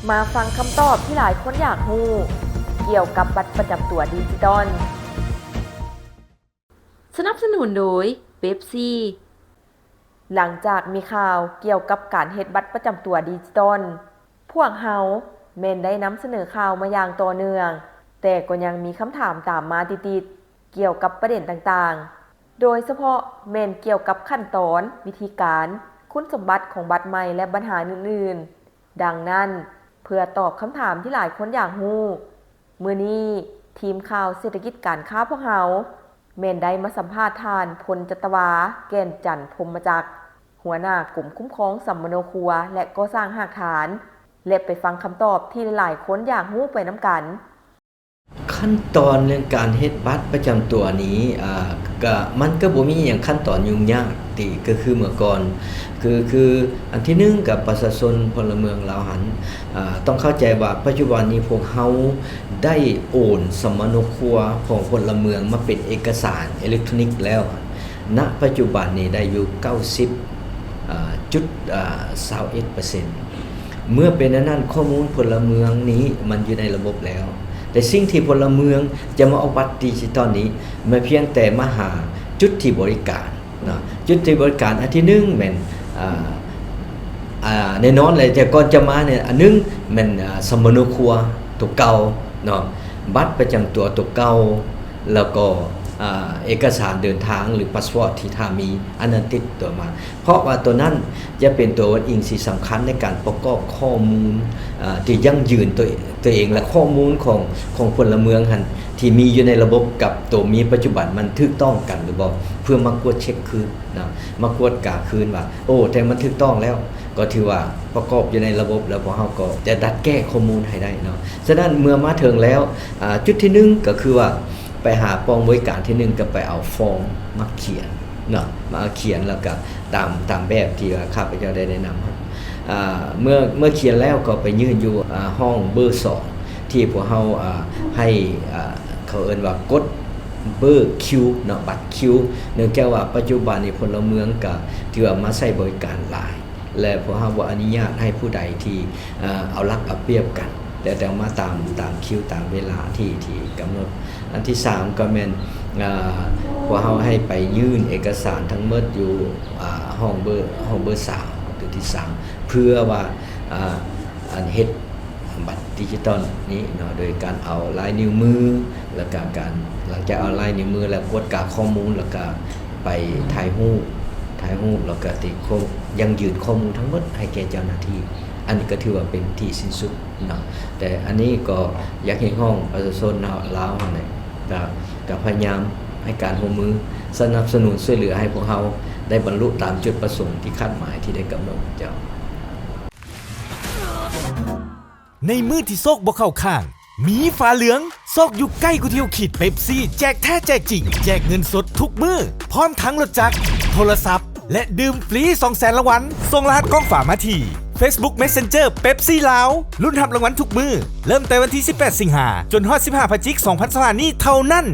ມາຟັງຄຳຕອບທີ່ຫຼາຍຄົນຢາກຮູ້ ກ່ຽວກັບບັດປະຈຳຕົວດິຈິຕອນ. ສະໜັບສະໜູນໂດຍ ເປັບຊີ. ຫຼັງຈາກມີຂ່າວກ່ຽວກັບການເຮັດບັດປະຈຳຕົວດິຈິຕອນ, ພວກເຮົາແມ່ນໄດ້ນຳສະເໜີຂ່າວມາຢ່າງຕໍ່ເນື່ອງ, ແຕ່ກໍຍັງມີຄຳຖາມຕາມມາຕິດໆ ກ່ຽວກັບປະເດັນຕ່າງໆ, ໂດຍສະເພາະແມ່ນກ່ຽວກັບຂັ້ນຕອນ, ວິທີການ, ຄຸນສົມບັດຂອງບັດໃໝ່ ແລະ ບັນຫາອື່ນໆ. ດັ່ງນັ້ນ, ເພື່ອຕອບຄຳຖາມທີ່ຫຼາຍຄົນຢາກຮູ້, ມື້ນີ້ທີມຂ່າວເສດຖະກິດການຄ້າພວກເຮົາ ແມ່ນໄດ້ມາສຳພາດທ່ານ ພົນຈັດຕະວາ ແກ່ນຈັນ ພົມມະຈັກ, ຫົວໜ້າກົມຄຸ້ມຄອງສຳມະໂນຄົວ ແລະ ກໍ່ສ້າງຮາກຖານ ແລະ ໄປຟັງຄຳຕອບທີ່ຫຼາຍໆຄົນຢາກຮູ້ໄປນຳກັນ. ຂັ້ນຕອນເລື່ອງການເຮັດບັດປະຈຳຕົວນີ້ ອາ ກະ ມັນກະບໍ່ມີຫຍັງຂັ້ນຕອນຫຍຸ້ງຍາກຕິ ກະຄືເມື່ອກ່ອນ ຄື ຄືອັນທີໜຶ່ງ ກະປະຊາຊົນພົນລະເມືອງລາວຫັ້ນ ອາ ຕ້ອງເຂົ້າໃຈວ່າປັດຈຸບັນນີ້ພວກເຮົາໄດ້ໂອນສຳມະໂນຄົວຂອງພົນລະເມືອງມາເປັນເອກະສານເອເລັກໂທຣນິກແລ້ວ. ນະປັດຈຸບັນນີ້ໄດ້ຢູ່ເກົ້າສິບ ອາ ຈຸດ ອາ ຊາວເອັດເປີເຊັນ. ເມື່ອເປັນອັນນັ້ນ ຂໍ້ມູນພົນລະເມືອງນີ້ມັນຢູ່ໃນລະບົບແລ້ວ, ແຕ່ສິ່ງທີ່ພົນລະເມືອງຈະມາເອົາບັດດິຈິຕອນນີ້ ແມ່ນພຽງແຕ່ມາຫາຈຸດທີ່ບໍລິການເນາະ, ຈຸດທີ່ບໍລິການອັນທີໜຶ່ງແມ່ນ ອາ ອາ ແນ່ນອນແຫຼະ ແຕ່ກ່ອນຈະມານີ້ ອັນໜຶ່ງແມ່ນ ອາ ສຳມະໂນຄົວໂຕເກົ່າເນາະ, ບັດປະຈຳຕົວໂຕເກົ່າ ແລ້ວກໍ ອາ ເອກະສານເດີນທາງ ຫຼື ພາສປອດທີ່ທ່ານມີ ອັນນັ້ນຕິດຕົວມາ. ເພາະວ່າໂຕນັ້ນຈະເປັນໂຕອີງທີ່ສຳຄັນໃນການປະກອບຂໍ້ມູນ ອາ ທີ່ຢັ້ງຢືນໂຕ ໂຕເອງ ແລະ ຂໍ້ມູນຂອງ ຂອງພົນລະເມືອງຫັ້ນ ທີ່ມີຢູ່ໃນລະບົບກັບໂຕມີປັດຈຸບັນ ມັນຖືກຕ້ອງກັນຫຼືບໍ່ ເພື່ອມາກວດເຊັກຄືນນະ, ມາກວດກາຄືນວ່າ ໂອ້ ແຕ່ມັນຖືກຕ້ອງແລ້ວ ກໍຖືວ່າປະກອບຢູ່ໃນລະບົບ ແລ້ວພວກເຮົາກໍຈະດັດແກ້ຂໍ້ມູນໃຫ້ໄດ້ເນາະ. ສະນັ້ນເມື່ອມາເຖິງແລ້ວ ອາ ຈຸດທີໜຶ່ງ ກໍຄືວ່າ ໄປຫາປ່ອງບໍລິການທີໜຶ່ງ ກໍໄປເອົາຟອມມາຂຽນເນາະ, ມາຂຽນແລ້ວກໍຕາມ ຕາມແບບທີ່ວ່າຂ້າພະເຈົ້າໄດ້ແນະນຳ. ອາ ເມື່ອ ເມື່ອຂຽນແລ້ວກໍໄປຍື່ນຢູ່ ອາ ຫ້ອງເບີສອງ ທີ່ພວກເຮົາ ອາ ໃຫ້ ອາ ເຂົາເອີ້ນວ່າກົດເບີຄິວເນາະ, ບັດຄິວ, ເນື່ອງຈາກວ່າປັດຈຸບັນນີ້ພົນລະເມືອງກໍຖືວ່າມາໃຊ້ບໍລິການຫຼາຍ ແລະ ພວກເຮົາບໍ່ອະນຸຍາດໃຫ້ຜູ້ໃດທີ່ ເອີ່ ເອົາລັດເອົາປຽບກັນ, ແຕ່ ແຕ່ມາຕາມ ຕາມຄິວຕາມເວລາທີ່ ທີ່ກຳນົດ. ອັນທີສາມກໍແມ່ນ ເອີ່ ພວກເຮົາໃຫ້ໄປຍື່ນເອກະສານທັງໝົດຢູ່ ອາ ຫ້ອງເບີ ຫ້ອງເບີສາມ ຈຸດທີສາມ ເພື່ອວ່າ ອາ ອັນເຮັດບັດດິຈິຕອນນີ້ເນາະ ໂດຍການເອົາລາຍນິ້ວມື ແລ້ວກະການ ຫຼັງຈາກເອົາລາຍນິ້ວມືແລ້ວກວດກາຂໍ້ມູນ ແລ້ວກະໄປຖ່າຍຮູບ ຖ່າຍຮູບ ແລ້ວກະຕິ ຢັ້ງຢືນຂໍ້ມູນທັງໝົດໃຫ້ແກ່ເຈົ້າໜ້າທີ່. ອັນນີ້ກໍຖືວ່າເປັນທີ່ສິ້ນສຸດເນາະ. ແຕ່ອັນນີ້ກໍຢາກຮຽກຮ້ອງປະຊາຊົນລາວເຮົານີ້ ກະ ກະພະຍາຍາມໃຫ້ການຮ່ວມມື ສະໜັບສະໜູນຊ່ວຍເຫຼືອໃຫ້ພວກເຮົາໄດ້ບັນລຸຕາມຈຸດປະສົງທີ່ຄາດໝາຍທີ່ໄດ້ກຳນົດ. ເຈົ້າ. ໃນມື້ທີ່ໂຊກບໍ່ເຂົ້າຂ້າງ ມີຟ້າເຫຼືອງ ໂຊກຢູ່ໃກ້ກວ່າທີ່ເຮົາຄິດ. ເປັບຊີ ແຈກແທ້ແຈກຈິງ ແຈກເງິນສົດທຸກມື້ ພ້ອມທັງລົດຈັກ, ໂທລະສັບ ແລະ ດື່ມຟຣີສອງແສນລາງວັນ. ສົ່ງລະຫັດກ້ອງຝາມາທີ່ ເຟສບຸກ ເມສເຊັນເຈີ ເປັບຊີລາວ. ລຸ້ນຮັບລາງວັນທຸກມື້ ເລີ່ມແຕ່ວັນທີສິບແປດ ສິງຫາ ຈົນຮອດ ສິບຫ້າ ພະຈິກ ສອງພັນຊາວຫ້າ ນີ້ເທົ່ານັ້ນ.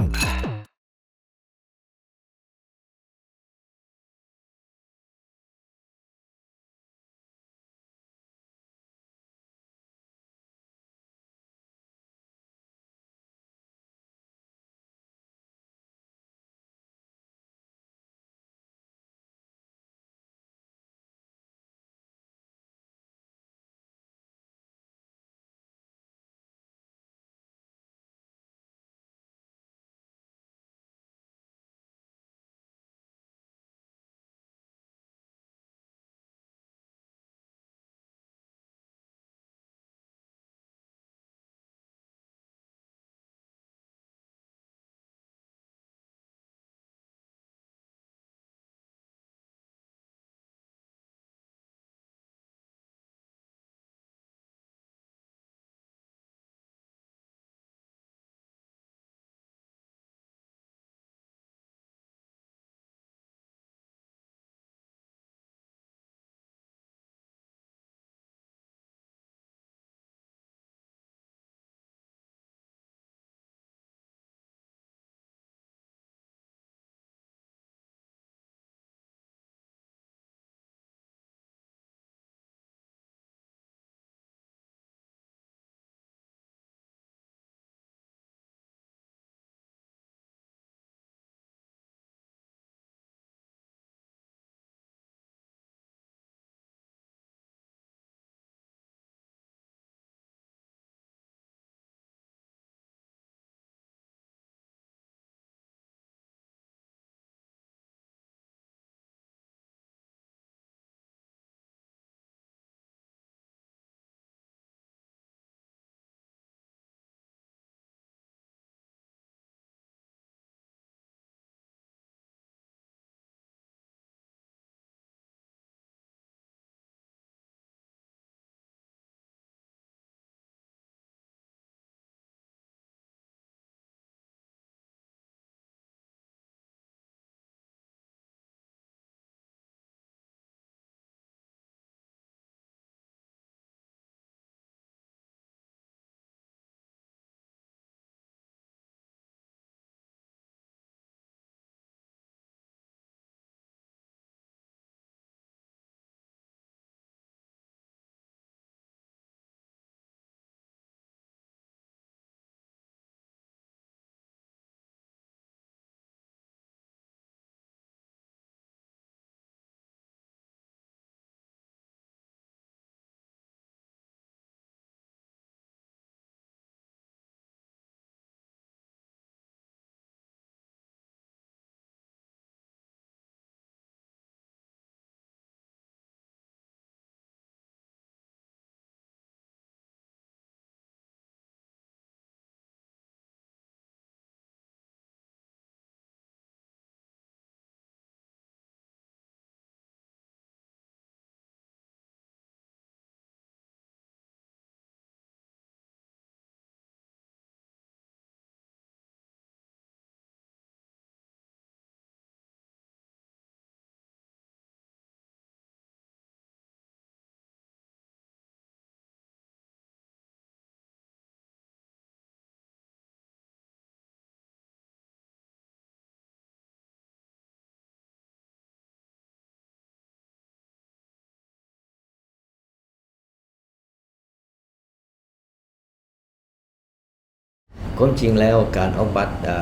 ຄວາມຈິງແລ້ວ ການອອກບັດ ເອີ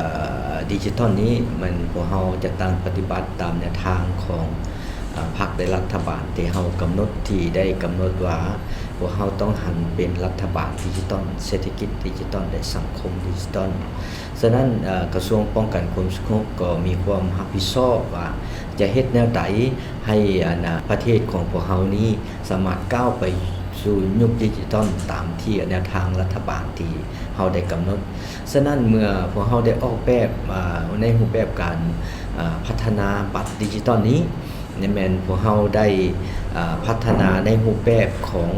ດິຈິຕອນນີ້ ແມ່ນພວກເຮົາຈະຕັ້ງປະຕິບັດຕາມແນວທາງຂອງ ເອີ ພັກ ແລະ ລັດຖະບານທີ່ເຮົາກຳນົດ, ທີ່ໄດ້ກຳນົດວ່າ ພວກເຮົາຕ້ອງຫັນເປັນລັດຖະບານດິຈິຕອນ, ເສດຖະກິດດິຈິຕອນ ແລະ ສັງຄົມດິຈິຕອນ. ສະນັ້ນ ເອີ ກະຊວງປ້ອງກັນຄວາມສະຫງົບກໍມີຄວາມຮັບຜິດຊອບວ່າ ຈະເຮັດແນວໃດໃຫ້ ອັນນະ ປະເທດຂອງພວກເຮົານີ້ ສາມາດກ້າວໄປສູ່ຍຸກດິຈິຕອນຕາມທີ່ແນວທາງລັດຖະບານທີ່ເຮົາໄດ້ກຳນົດ. ສະນັ້ນເມື່ອພວກເຮົາໄດ້ອອກແບບ ອາ ໃນຮູບແບບການ ອາ ພັດທະນາບັດດິຈິຕອນນີ້ ແມ່ນພວກເຮົາໄດ້ ອາ ພັດທະນາໃນຮູບແບບຂອງ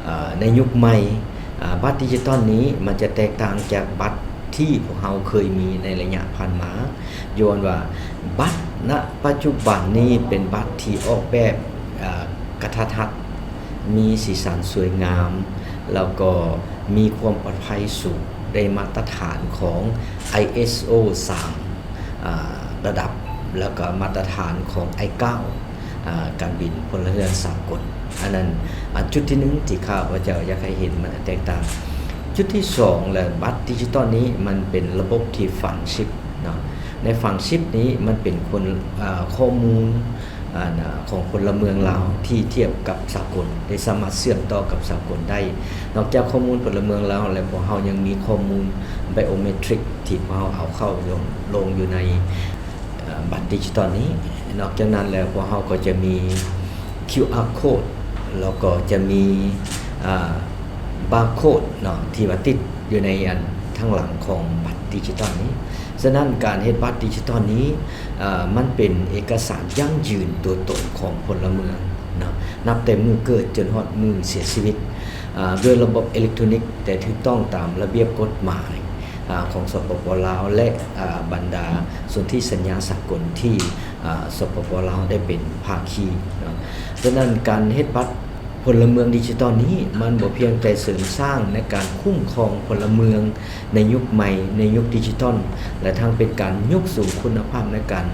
ອາ ໃນຍຸກໃໝ່. ອາ ບັດດິຈິຕອນນີ້ມັນຈະແຕກຕ່າງຈາກບັດ ທີ່ພວກເຮົາເຄີຍມີໃນໄລຍະຜ່ານມາ, ຍ້ອນວ່າບັດນະປັດຈຸບັນນີ້ເປັນບັດທີ່ອອກແບບ ເອີ ກະທັດຮັດ, ມີສີສັນສວຍງາມ, ແລ້ວກໍມີຄວາມປອດໄພສູງ, ໄດ້ມາດຕະຖານຂອງ ໄອເອສໂອ ສາມ ອາ ລະດັບ, ແລ້ວກໍມາດຕະຖານຂອງ ໄອເກົ້າ ອາ ການບິນພົນລະເຮືອນສາກົນ. ອັນນັ້ນ ອາ ຈຸດທີໜຶ່ງທີ່ຂ້າພະເຈົ້າຢາກໃຫ້ເຫັນມັນແຕກຕ່າງ. ຈຸດທີສອງ ແລະ ບັດດິຈິຕອນນີ້ມັນເປັນລະບົບທີ່ຝັງຊິບເນາະ. ໃນຝັງຊິບນີ້ມັນເປັນຄົນ ອາ ຂໍ້ມູນ ອາ ຂອງພົນລະເມືອງລາວທີ່ທຽບກັບສາກົນ, ໄດ້ສາມາດເຊື່ອມຕໍ່ກັບສາກົນໄດ້. ນອກຈາກຂໍ້ມູນພົນລະເມືອງລາວແລ້ວ, ພວກເຮົາຍັງມີຂໍ້ມູນໄບໂອເມຕຣິກທີ່ພວກເຮົາເອົາເຂົ້າລົງ ລົງຢູ່ໃນ ເອີ ບັດດິຈິຕອນນີ້. ນອກຈາກນັ້ນແລ້ວ ພວກເຮົາກໍຈະມີຄິວອາໂຄດ ແລ້ວກໍຈະມີ ອາ ບາໂຄດເນາະ ທີ່ວ່າຕິດຢູ່ໃນອັນທາງຫຼັງຂອງບັດດິຈິຕອນນີ້. ສະນັ້ນການເຮັດບັດດິຈິຕອນນີ້ ອາ ມັນເປັນເອກະສານຢັ້ງຢືນຕົວຕົນຂອງພົນລະເມືອງເນາະ, ນັບແຕ່ມື້ເກີດຈົນຮອດມື້ເສຍຊີວິດ ອາ ດ້ວຍລະບົບເອເລັກໂທຣນິກ ແຕ່ຖືກຕ້ອງຕາມລະບຽບກົດໝາຍ ອາ ຂອງ ສປປ ລາວ ແລະ ອາ ບັນດາສົນທິສັນຍາສາກົນທີ່ ອາ ສປປ ລາວ ໄດ້ເປັນພາຄີເນາະ. ສະນັ້ນ ການເຮັດບັດພົນລະເມືອງດິຈິຕອນນີ້ ມັນບໍ່ພຽງແຕ່ເສີມສ້າງໃນການຄຸ້ມຄອງພົນລະເມືອງໃນຍຸກໃໝ່, ໃນຍຸກດິຈິຕອນ ແລະ ທັງເປັນການຍົກສູງຄຸນນະພາບໃນການ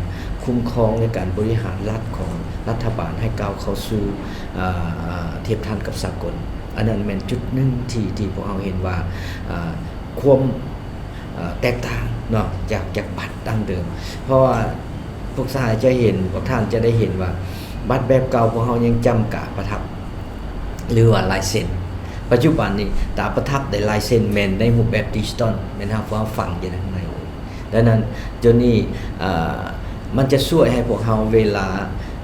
ຄຸ້ມຄອງ, ໃນການບໍລິຫານລັດຂອງລັດຖະບານໃຫ້ກ້າວເຂົ້າສູ່ ອາ ທຽບທັນກັບສາກົນ. ອັນນັ້ນແມ່ນຈຸດໜຶ່ງທີ່ ທີ່ພວກເຮົາເຫັນວ່າ ອາ ຄວາມ ເອີ ແຕກຕ່າງເນາະ ຈາກ ຈາກບັດດັ້ງເດີມ. ເພາະວ່າພວກທ່ານຈະເຫັນ ພວກທ່ານຈະໄດ້ເຫັນວ່າ ບັດແບບເກົ່າພວກເຮົາຍັງຈ້ຳກາປະທັບ ຫຼືວ່າລາຍເຊັນ. ປັດຈຸບັນນີ້ ຕາປະທັບ ແລະ ລາຍເຊັນແມ່ນໃນຮູບແບບດິຈິຕອນ, ແມ່ນຫາກພວກເຮົາຝັງຢູ່ໃນຂ້າງໃນ. ດັ່ງນັ້ນ ໂຕນີ້ ເອີ ມັນຈະຊ່ວຍໃຫ້ພວກເຮົາເວລາ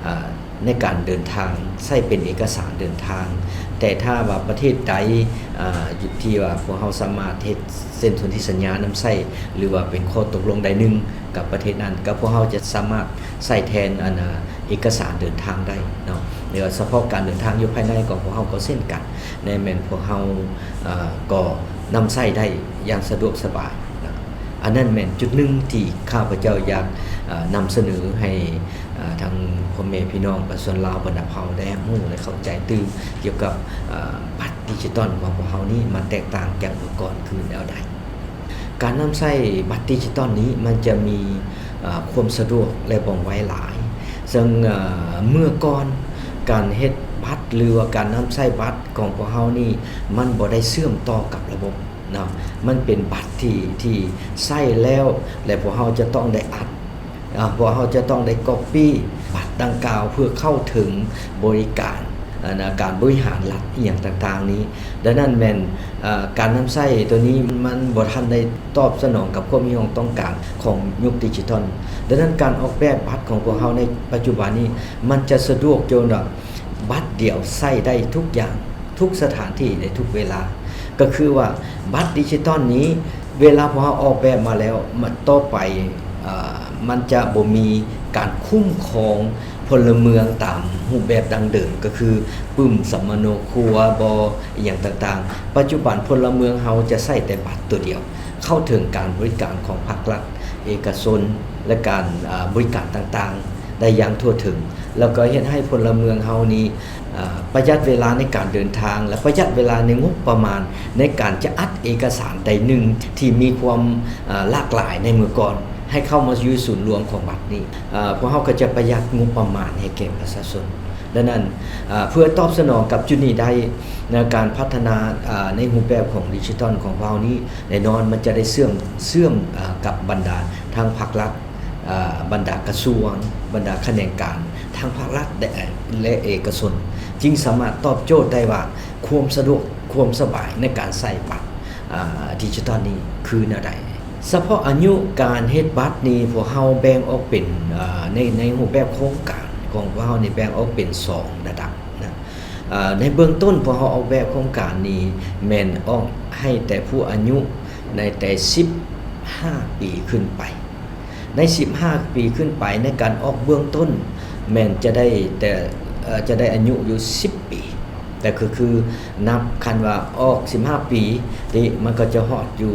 ເອີ ໃນການເດີນທາງ ໃຊ້ເປັນເອກະສານເດີນທາງ. ແຕ່ຖ້າວ່າປະເທດໃດ ອາ ທີ່ວ່າພວກເຮົາສາມາດເຮັດເຊັນສົນທິສັນຍານຳໃຊ້ ຫຼືວ່າເປັນຂໍ້ຕົກລົງໃດໜຶ່ງກັບປະເທດນັ້ນ, ກໍພວກເຮົາຈະສາມາດໃຊ້ແທນ ອັນ ອາ ເອກະສານເດີນທາງໄດ້ເນາະ. ຫຼືວ່າສະເພາະການເດີນທາງຢູ່ພາຍໃນຂອງພວກເຮົາກໍເຊັ່ນກັນ, ແມ່ນພວກເຮົາ ອາ ກໍນຳໃຊ້ໄດ້ຢ່າງສະດວກສະບາຍນະ. ອັນນັ້ນແມ່ນຈຸດໜຶ່ງທີ່ຂ້າພະເຈົ້າຢາກ ອາ ນຳສະເໜີໃຫ້ ອາ ທັງພໍ່ແມ່ພີ່ນ້ອງປະຊາຊົນລາວບັນດາເຜົ່າໄດ້ຮັບຮູ້ ແລະ ເຂົ້າໃຈຕື່ມກ່ຽວກັບ ອາ ບັດດິຈິຕອນຂອງພວກເຮົານີ້ ມັນແຕກຕ່າງຈາກເມື່ອກ່ອນຄືແນວໃດ. ການນຳໃຊ້ບັດດິຈິຕອນນີ້ມັນຈະມີ ອາ ຄວາມສະດວກ ແລະ ວ່ອງໄວຫຼາຍ. ເຊິ່ງ ອາ ເມື່ອກ່ອນການເຮັດບັດ ຫຼືວ່າການນຳໃຊ້ບັດຂອງພວກເຮົານີ້ ມັນບໍ່ໄດ້ເຊື່ອມຕໍ່ກັບລະບົບ ເນາະ, ມັນເປັນບັດທີ່ ທີ່ໃຊ້ແລ້ວ ແລະ ພວກເຮົາຈະຕ້ອງໄດ້ອັດ ອາ ພວກເຮົາຈະຕ້ອງໄດ້ກັອບປີ້ບັດດັ່ງກ່າວ ເພື່ອເຂົ້າເຖິງບໍລິການ ອັນນະ ການບໍລິຫານລັດອີ່ຫຍັງຕ່າງໆນີ້. ດັ່ງນັ້ນແມ່ນ ອາ ການນຳໃຊ້ໂຕນີ້ມັນບໍ່ທັນໄດ້ຕອບສະໜອງກັບຄວາມຮຽກຮ້ອງຕ້ອງການຂອງຍຸກດິຈິຕອນ. ດັ່ງນັ້ນການອອກແບບບັດຂອງພວກເຮົາໃນປັດຈຸບັນນີ້ ມັນຈະສະດວກຈົນວ່າ ບັດດຽວໃຊ້ໄດ້ທຸກຢ່າງ ທຸກສະຖານທີ່ ໃນທຸກເວລາ. ກໍຄືວ່າບັດດິຈິຕອນນີ້ ເວລາພວກເຮົາອອກແບບມາແລ້ວ ມັນ ຕໍ່ໄປ ເອີ ມັນຈະບໍ່ມີການຄຸ້ມຄອງພົນລະເມືອງຕາມຮູບແບບດັ້ງເດີມ, ກໍຄືປຶ້ມສຳມະໂນຄົວບໍ ອີ່ຫຍັງຕ່າງໆ. ປັດຈຸບັນພົນລະເມືອງເຮົາຈະໃຊ້ແຕ່ບັດຕົວດຽວ ເຂົ້າເຖິງການບໍລິການຂອງພາກລັດ, ເອກະຊົນ ແລະ ການ ອາ ບໍລິການຕ່າງໆ ໄດ້ຢ່າງທົ່ວເຖິງ, ແລ້ວກໍເຮັດໃຫ້ພົນລະເມືອງເຮົານີ້ ອາ ປະຢັດເວລາໃນການເດີນທາງ ແລະ ປະຢັດເວລາໃນງົບປະມານໃນການຈະອັດເອກະສານໃດໜຶ່ງທີ່ມີຄວາມ ອາ ຫຼາກຫຼາຍໃນເມື່ອກ່ອນ ໃຫ້ເຂົ້າມາຢູ່ສູນລວມຂອງບັດນີ້. ອາ ພວກເຮົາກໍຈະປະຢັດງົບປະມານໃຫ້ແກ່ປະຊາຊົນ. ດັ່ງນັ້ນ ອາ ເພື່ອຕອບສະໜອງກັບຈຸດນີ້ໄດ້ນະ ການພັດທະນາ ອາ ໃນຮູບແບບຂອງດິຈິຕອນຂອງພວກເຮົານີ້ ແນ່ນອນມັນຈະໄດ້ເຊື່ອມ ເຊື່ອມ ອາ ກັບບັນດາທາງພາກລັດ ອາ ບັນດາກະຊວງ ບັນດາຂະແໜງການທາງພາກລັດ ແລະ ແລະ ເອກະຊົນ ຈຶ່ງສາມາດຕອບໂຈດໄດ້ວ່າ ຄວາມສະດວກ ຄວາມສະບາຍໃນການໃຊ້ບັດ ອາ ດິຈິຕອນນີ້ຄືແນວໃດ? ສະເພາະອາຍຸການເຮັດບັດນີ້ ພວກເຮົາແບ່ງອອກເປັນ ອາ ໃນ ໃນຮູບແບບໂຄງການຂອງພວກເຮົານີ້ແບ່ງອອກເປັນສອງລະດັບນະ. ອາ ໃນເບື້ອງຕົ້ນພວກເຮົາອອກແບບໂຄງການນີ້ແມ່ນອອກໃຫ້ແຕ່ຜູ້ອາຍຸໃນແຕ່ສິບຫ້າປີຂຶ້ນໄປ. ໃນສິບຫ້າປີຂຶ້ນໄປ ໃນການອອກເບື້ອງຕົ້ນແມ່ນຈະໄດ້ແຕ່ ເອີ ຈະໄດ້ອາຍຸຢູ່ສິບປີ ແຕ່ຄື ຄືນັບຄັນວ່າອອກສິບຫ້າປີນີ້ ມັນກໍຈະຮອດຢູ່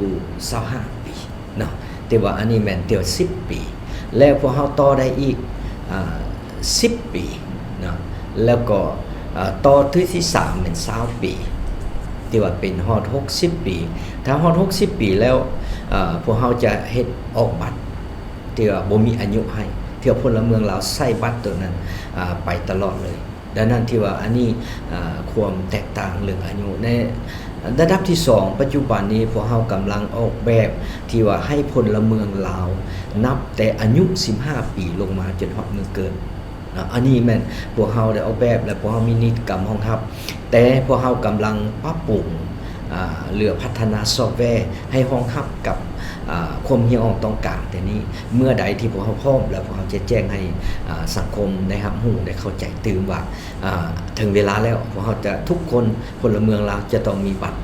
ຊາວຫ້າປີເນາະ ແຕ່ວ່າອັນນີ້ແມ່ນແຕ່ສິບປີ ແລ້ວພວກເຮົາຕໍ່ໄດ້ອີກ ອາ ສິບປີເນາະ ແລ້ວກໍ ອາ ຕໍ່ເທື່ອທີສາມແມ່ນຊາວປີ ທີ່ວ່າເປັນຮອດຫົກສິບປີ. ຖ້າຮອດຫົກສິບປີແລ້ວ ອາ ພວກເຮົາຈະເຮັດອອກບັດ ທີ່ວ່າບໍ່ມີອາຍຸໃຫ້ ທີ່ວ່າພົນລະເມືອງລາວໃຊ້ບັດໂຕນັ້ນ ອາ ໄປຕະຫຼອດເລີຍ. ດັ່ງນັ້ນທີ່ວ່າອັນນີ້ ອາ ຄວາມແຕກຕ່າງເລື່ອງອາຍຸ. ໃນລະດັບທີສອງ ປັດຈຸບັນນີ້ພວກເຮົາກຳລັງອອກແບບທີ່ວ່າໃຫ້ພົນລະເມືອງລາວນັບແຕ່ອາຍຸສິບຫ້າປີລົງມາຈົນຮອດມື້ເກີດ. ເນາະ ອັນນີ້ແມ່ນພວກເຮົາໄດ້ອອກແບບ ແລະ ພວກເຮົາມີນິຕິກຳຮອງຮັບ ແຕ່ພວກເຮົາກຳລັງປັບປຸງ ອາ ຫຼື ພັດທະນາຊອບແວໃຫ້ຮອງຮັບກັບ ອາ ຄວາມຮຽກຮ້ອງຕ້ອງການແຕ່ນີ້. ເມື່ອໃດທີ່ພວກເຮົາພ້ອມແລ້ວ ພວກເຮົາຈະແຈ້ງໃຫ້ ອາ ສັງຄົມໄດ້ຮັບຮູ້ ໄດ້ເຂົ້າໃຈຕື່ມວ່າ ອາ ເຖິງເວລາແລ້ວ ພວກເຮົາຈະ ທຸກຄົນ ພົນລະເມືອງລາວຈະຕ້ອງມີບັດ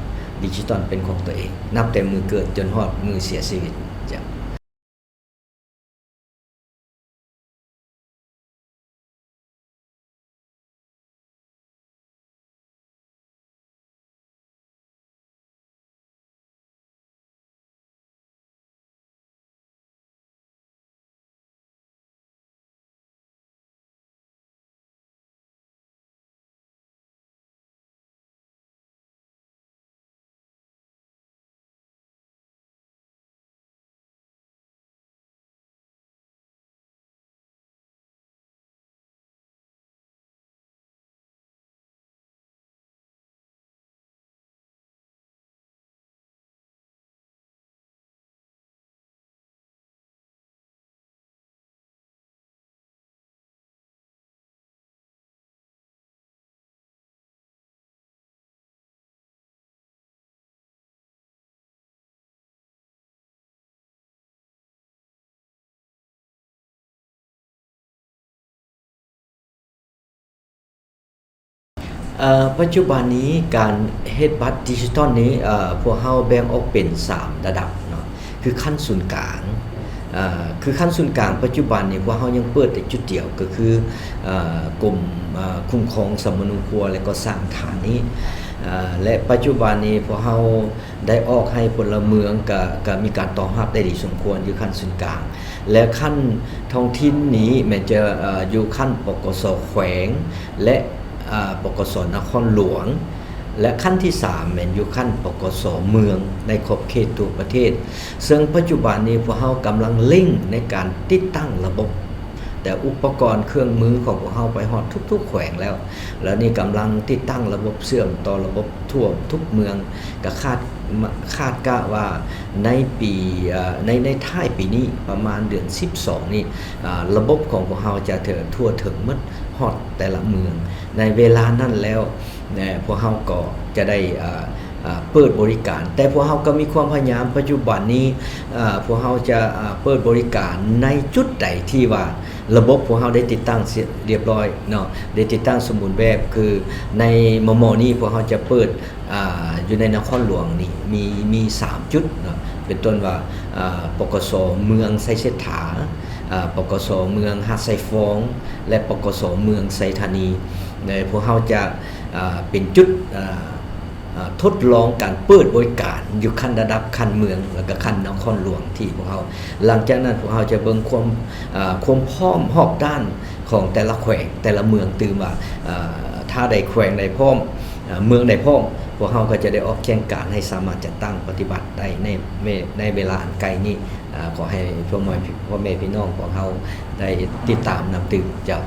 ດິຈິຕອນເປັນຂອງຕົວເອງ ນັບແຕ່ມື້ເກີດຈົນຮອດມື້ເສຍຊີວິດ. ເຈົ້າ. ເອີ ປັດຈຸບັນນີ້ການເຮັດບັດດິຈິຕອນນີ້ ເອີ ພວກເຮົາແບ່ງອອກເປັນສາມລະດັບເນາະ ຄືຂັ້ນສູນກາງ ເອີ ຄືຂັ້ນສູນກາງປັດຈຸບັນນີ້ພວກເຮົາຍັງເປີດແຕ່ຈຸດດຽວ ກໍຄື ເອີ ກົມ ເອີ ຄຸ້ມຄອງສຳມະໂນຄົວ ແລະ ກໍສ້າງຖານນີ້ ເອີ ແລະ ປັດຈຸບັນນີ້ພວກເຮົາ ໄດ້ອອກໃຫ້ພົນລະເມືອງ ກະ ກະມີການຕອບຮັບໄດ້ດີສົມຄວນຢູ່ຂັ້ນສູນກາງ ແລະ ຂັ້ນທ້ອງຖິ່ນນີ້ແມ່ນຈະ ເອີ ຢູ່ຂັ້ນ ປກສ ແຂວງ ແລະ ອາ ປກສ ນະຄອນຫຼວງ ແລະ ຂັ້ນທີສາມແມ່ນຢູ່ຂັ້ນ ປກສ ເມືອງ ໃນຂອບເຂດທົ່ວປະເທດ. ເຊິ່ງປັດຈຸບັນນີ້ພວກເຮົາກຳລັງເລັ່ງໃນການຕິດຕັ້ງລະບົບ ແຕ່ອຸປະກອນເຄື່ອງມືຂອງພວກເຮົາໄປຮອດທຸກໆແຂວງແລ້ວ ແລ້ວນີ້ກຳລັງຕິດຕັ້ງລະບົບເຊື່ອມຕໍ່ລະບົບທົ່ວທຸກເມືອງ ກະຄາດ ມະ ຄາດກະວ່າໃນປີ ເອີ ໃນ ໃນທ້າຍປີນີ້ ປະມານເດືອນສິບສອງນີ້ ອາ ລະບົບຂອງພວກເຮົາຈະເຖິງ ທົ່ວເຖິງໝົດ ຮອດແຕ່ລະເມືອງ. ໃນເວລານັ້ນແລ້ວ ແນ ພວກເຮົາກໍຈະໄດ້ ອາ ອາ ເປີດບໍລິການ ແຕ່ພວກເຮົາກໍມີຄວາມພະຍາຍາມ ປັດຈຸບັນນີ້ ອາ ພວກເຮົາຈະ ອາ ເປີດບໍລິການໃນຈຸດໃດທີ່ວ່າລະບົບພວກເຮົາໄດ້ຕິດຕັ້ງເສຍລຽບຮ້ອຍເນາະ ໄດ້ຕິດຕັ້ງສົມບູນແບບ ຄືໃນມໍ່ໆນີ້ພວກເຮົາຈະເປີດ ອາ ຢູ່ໃນນະຄອນຫຼວງນີ້ມີ ມີສາມຈຸດເນາະ ເປັນຕົ້ນວ່າ ອາ ປກສ ເມືອງໄຊເສດຖາ ອາ ປກສ ເມືອງຫາດຊາຍຟອງ ແລະ ປກສ ເມືອງໄຊທານີ ແລະ ພວກເຮົາຈະ ອາ ເປັນຈຸດ ອາ ອາ ທົດລອງການເປີດບໍລິການຢູ່ຂັ້ນລະດັບຂັ້ນເມືອງ ແລ້ວກະຂັ້ນນະຄອນຫຼວງທີ່ພວກເຮົາ ຫຼັງຈາກນັ້ນພວກເຮົາຈະເບິ່ງຄວາມ ອາ ຄວາມພ້ອມຮອບດ້ານຂອງແຕ່ລະແຂວງ ແຕ່ລະເມືອງຕື່ມວ່າ ອາ ຖ້າໃດແຂວງໃດພ້ອມ ອາ ເມືອງໃດພ້ອມ ພວກເຮົາກໍຈະໄດ້ອອກແຈ້ງການໃຫ້ສາມາດຈັດຕັ້ງປະຕິບັດໄດ້ໃນ ໃນເວລາອັນໃກ້ນີ້. ອາ ຂໍໃຫ້ພໍ່ແມ່ ພໍ່ແມ່ພີ່ນ້ອງຂອງເຮົາໄດ້ຕິດຕາມນຳຕື່ມ. ເຈົ້າ.